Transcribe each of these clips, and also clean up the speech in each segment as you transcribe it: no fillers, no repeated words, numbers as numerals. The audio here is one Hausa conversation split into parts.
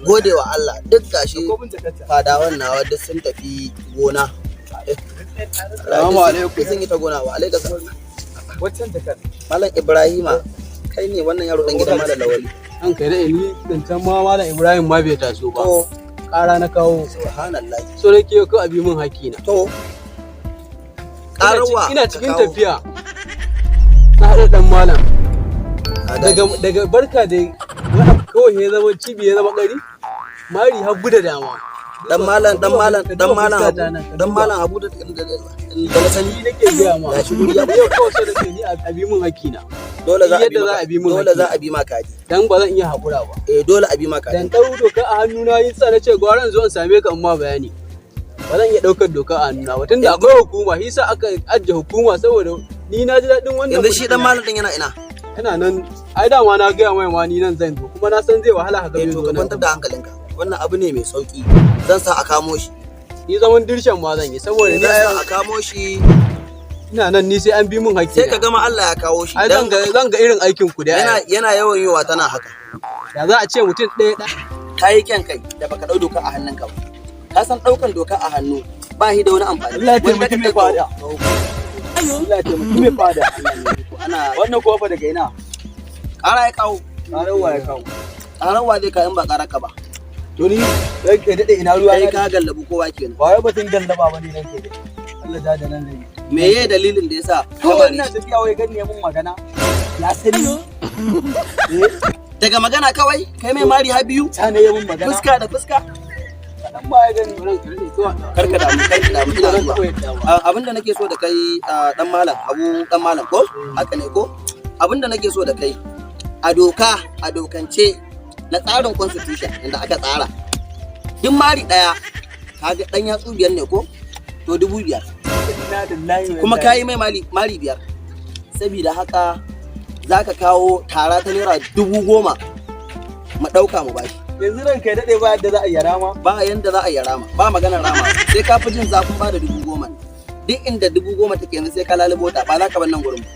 Gode wa Allah, duk gashi Ko bin jakarta. Fadawan nawa duk sun tafi gona. Salamu alaikum. Sun yi ta gona, wa alaikum salam. Waccan jakar. Malam Ibrahima, kai ne wannan yaro dan gidan Malam Lawali? An kai da ni, zancen ma Malam Ibrahim ma bai taso ba. To. Ƙara na kawo. Subhanallah. So nake ko a bi min haƙƙina. To, ƙararwa Ina ka cikin kawo. tafiya. Na haɗa ɗan malam. Ka Daga gane. Daga barka da wani abu kawai ya zama cibi, ya zama ƙari. Mari hagu da dama. Dan malam, dan malam, dan malam Fuska Abu, ta nan, ka dan duba. malam Abu da na sani. Ni nake gaya ma. Gashi guri ya Yau kawai so nake ni a bi min haƙƙina. Dole za a bi Yadda za maka a bi min dole haƙƙi. za a bi maka kaji. Dan ba zan iya haƙura ba. Eh, dole a bi maka Dan kaji. ɗau doka a hannuna yin sa na ce gwara in zo in same ka in ma bayani. Ba zan iya ɗaukar doka a hannuna ba tunda akwai hukuma, shi sa aka ajiye hukuma, saboda ni na ji daɗin wannan. Yanzu shi dan mutum malam din yana ina? Yana nan, ai dama na gaya mai ma ni nan zan zo, kuma na san zai wahala haka Eh, bai to zo ka nan. kwantar da hankalinka. Wannan abu ne mai sauki. Zan sa a kamo shi. Ni zaman dirshan ma zan yi saboda ni Zan ai sa a kamo shi. Ina nan, ni sai an bi min haƙƙi. Sai ka gama Allah ya kawo shi. Ai zan Dan ga zan ga irin aikin ku da yana yana yawan yiwa tana haka. Da za a ce mutum ɗaya ɗaya. Ka yi kyan kai da baka ɗau doka a hannunka ba. Ka san ɗaukan doka a hannu ba shi da wani amfani. Allah ya Wanda taimaki ka mai kai fada. Allah ya taimaki mai fada. Ana Wannan kofa daga ina? ƙara ya kawo. Ƙarar wa ya kawo? Ƙarar wa zai kawo in ba ƙarar ka ba? To ni, ranka ya daɗe, ina ruwa Kai na ka gallabu kowa kenan. Ba wai batun gallaba ba ne, ranka ya daɗe. Allah ja da nan zai yi. Me ye dalilin da yasa ka Kawai mare ina shi? tafiya wai ganni ya mun magana. Ya sani. Eh, Daga magana kawai kai mai mari har biyu? Ta ne ya mun magana. Fuska da fuska? Kaɗan ba ya gani. Ranka daɗe, to Karka damu, karka damu, ina ba zan zuwa. taɓa yadda ba. Abinda nake so da kai, dan malam Abu, dan malam ko? Haka ne ko? Abinda nake so da kai, a doka, a dokance na tsarin constitution inda aka tsara, duk mari daya kaga dan yatsu biyar ne ko? To, 5,000. Inna lillahi wa Kuma inna kayi mai mari, mari biyar, saboda haka zaka kawo tara ta naira 10,000 mu ɗauka mu bashi. Yanzu ranka ya daɗe, ba yadda za a yi rama? Ba yanda za a yi rama, ba maganar rama. Sai ka fi jin zafin ba da 10,000. Duk inda 10,000 take yanzu sai ka lalubo ta, ba za ka bar nan gurin ba.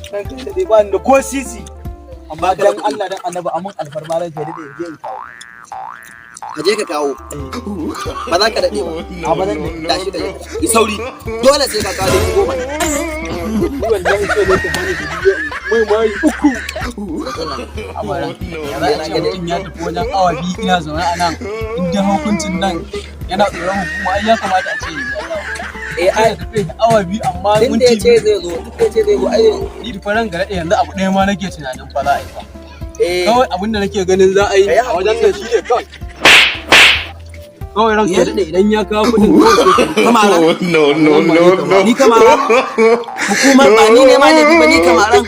Ranka ya daɗe, ba ni da ko sisi. Amma Ba ka da dan kuɗi. Allah dan Annabi amun alfarma, ranka ya daɗe, in je in kawo. Ka je ka kawo, ba za ka daɗe ba. A ba zan daɗe. Tashi ka je, yi sauri, dole sai ka kawo 10,000. Ni wallahi so ne ka bani kuɗi mai mari uku. Amaran ya za a ce mutum ya tafi wajen awa 2 ina zaune a nan, in dai hukuncin nan yana tsoron hukuma, ai ya kamata a ce ya dawo. Eh, ai ai tafi awa 2 amma tun da minti ya ce zai zo, duk da ya ce zai zo, ai Ni fa ran daɗe, yanzu abu ɗaya ma nake tunanin fa za a yi fa. Eh. Kawai abin da nake ganin za a yi Ka yi a wajen haƙuri. nan shine kawai. Kawai ranka ya daɗe, idan ya kawo kuɗin kawai sai ka Kamaran? No, no, no, no. Ni kamaran? Hukumar ba ni ne ma laifi ba, ni kamaran?